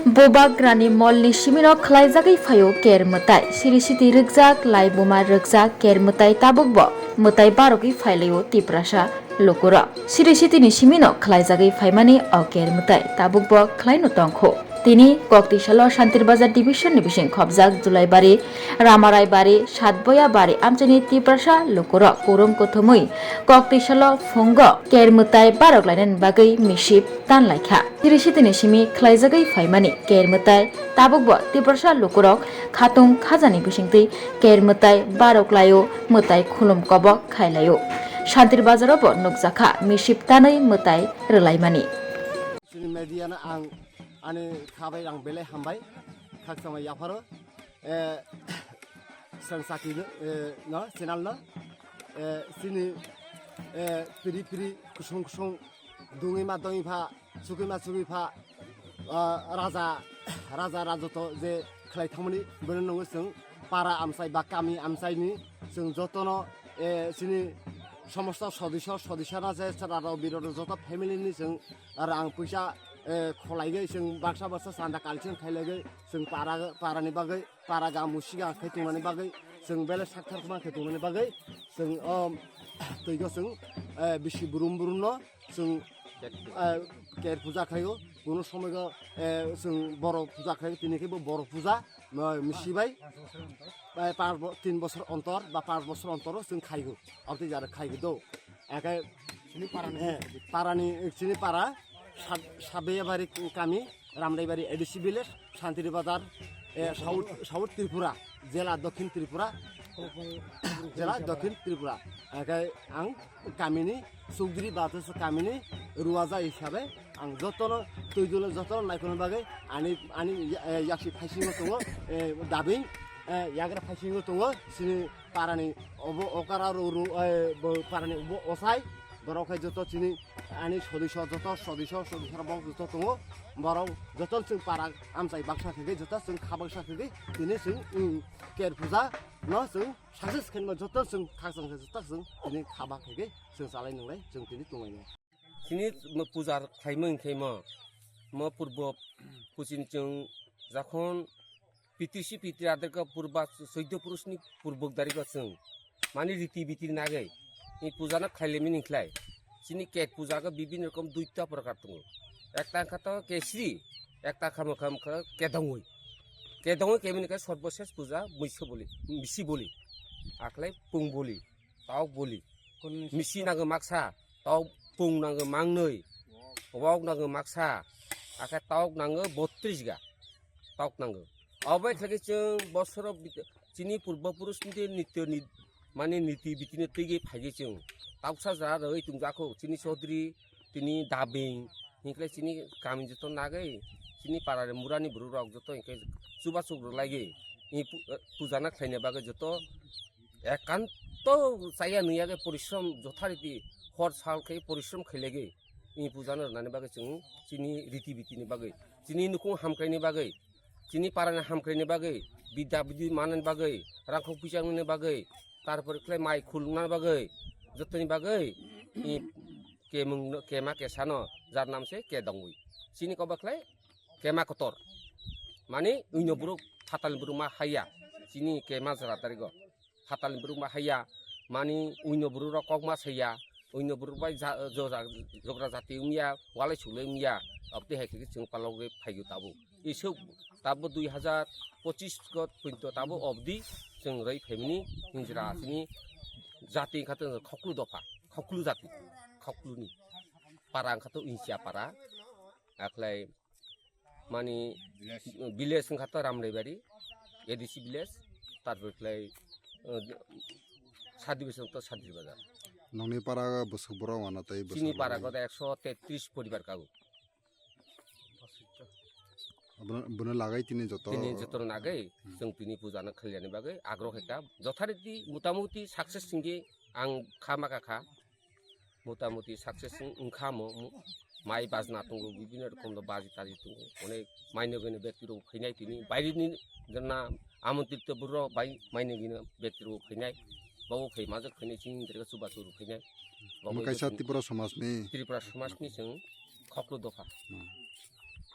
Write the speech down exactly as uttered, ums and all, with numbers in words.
Bubagrani molni simino khlaijagwi phaio ker mwtai. Siri siti rwkjak, lai buma rwkjak ker mwtai tabukbo mwtai barogwi phailaio Tiprasa lukurok. Siri sitini simino khlaijagwi phaimani o ker mwtai tabukbo khlaino tongkho. Tini Koktisalo Shantir Bazar Division ni bising khopjak Julaibari, Ramaraibari, Satboyabari amchaini Tiprasa lukurok kurum kuthumwi Koktisalo phungo ker mwtai barok lainani bagwi misip tanlaikha. Siri sitini simi khlaijagwi phaimani ker mwtai tabukbo Tiprasa lukurok khatung khajani bisingtwi ker mwtai barok laio, mwtai khulum kobok khailaio. Shantir Bazaro bo nukjakha misip tanwi mwtai rwlaimani. Chini media no ang ani khabai ang belai hambai khakchangma yapharo. Eh, Srang Saki no, eh, no, channel no, eh, chini, eh, piri piri kusung kusung dungwi ma dongwi pha, chugwi ma chugwi pha, ah, raja, raja rajoto je khlai thangmani bono nungo chwng para amchai ba kami amchai ni chwng jotono, eh, chini somosto sodisyo, sodisya na je chwra rok biro rok joto family ni chwng rang puisa, eh, khwlaigwi chwng baksa baksa chanda collection khailagwi chwng para, para ni bagwi para ga musi ga khai tongmani bagwi chwng belai sakthar khma khai tongmani bagwi chwng o twigo chwng, eh, bisi burum burum no chwng, eh, ker puja khlaio. Kuno somoi go, eh, chwng borok puja khlaio, tini khe bo borok puja, eh, misi bai, eh, panch bo-, tin bosor ontor ba panch bosor ontor chwng khaigo. Abtwi jara khaigo do. Ake chini para ni, eh, para ni, chini para, Sab-, Sabbeyabari kami, Ramdaibari A D C village, Santiri Bazar, eh, South, South Tripura, jela Dokhin Tripura, jela Dokhin Tripura. Ake ang kamini, Sugdri Bathas kamini, Ruwaja hisabe, ang jotono, tuidulno jotono naikona bagwi, ani, ani, eh, yaksi phaisingo tongo, eh, dabing, eh, yagra phaisingo tongo, sini parani obo okara ro ro, eh, bo parani obo osai, borok hai joto chini ani sodisyo joto sodisyo sodisyo borok joto tongo, borok joto chwng para amchai baksa khagwi joto chwng kha baksa khagwi tini chwng, mm, ker puja no chwng success khaima joto chwng khakchang khe joto chwng tini kha bak khagwi chwng chalai nwnglai chwng tini tonglaino. Chini puja khlaima hinkhe mo, mo purbo puchini chwng jokhon P T C P T R adarka purba soiddo purusni purbok dariko chwng mani riti biti nagwi ni puja no khlai lemini khlai chini ket puja go bibin rokom duita prokar tongo. Ekta wngkha to kesri, ekta kha mokha mokha kedongwi. Kedongwi kemini khe sorbosesh puja muiso boli, misi boli, akhlai pung boli, tauk boli. Misi nango maksa, tauk pung nango mangnwi, wok nango maksa, akhe tauk nango botris ga. Tauk nango. Obo khlai khe chwng bosoro bit-, chini purbo purusni nityo ni, mane niti bitino twiwi phaigwi chwng tauksa jora rwwi tongjakho chini chaudhuri tini dabing hinkhe chini kami joto nagwi chini parani murani borok rok joto hinkhe chubachu rwlaigwi i pu-, puja no khlaina bagwi joto ekanto chaya nwiya khe porishrom jothariti hor sal khe porishrom khailagwi i puja no rwnani bagwi chwng chini riti biti ni bagwi chini nukhung hamkrai ni bagwi chini para ni hamkrai ni bagwi bidya bidi manani bagwi rangkhok pisa nani bagwi tarpore khlai mai khulna bagwi jotoni bagwi i kemung no kema kesano jar nam se kedongwi chini koba khlai kema kotor mani uino borok phatal borok ma haiya chini kema jora tarigo. Phatalni borok ma haiya, mani uino borok rok kok ma saiya, uino borok bai ja-, joja-, jogra jati wngya, walai sulai wngya, aboni hai khe chwng palogwi phaigo tabuk. Isuk tabuk dui hazar pochis go poito tabuk obdi chwng rwi phaimani hinjra asini jati wngkha tei khoklu dopha, khoklu jati, khokluni para wngkha to Insia para, akhlai mani village wngkha to Ramraibari, A D C village, tarpor khlai, uh, sub division to Santiri Bazar. Nongni para bwswk borok wano tei bwswk chini para borok? Koda ekso tetris poribar kago. Abono, bono lagai tini joto? Tini joto nagai, hmm, chwng tini puja no khalyani bagwi agrok hai ka. Jothariti motamuti success hingke ang kha maka kha. Motamuti success wng-, wngkha mo, mo-, mai bajna tongo, bibinno rokom no baji taji tongo, onek mainogwino bekti rok phainai tini, baireni jana amontritto borok bai mainogwino bekti rok phainai, bobo phai majak phainai, chini derga chubachu rok phainai. Omo kaisa Tripura somajni? Tripura somajni chwng khoklo dopha. Hmm.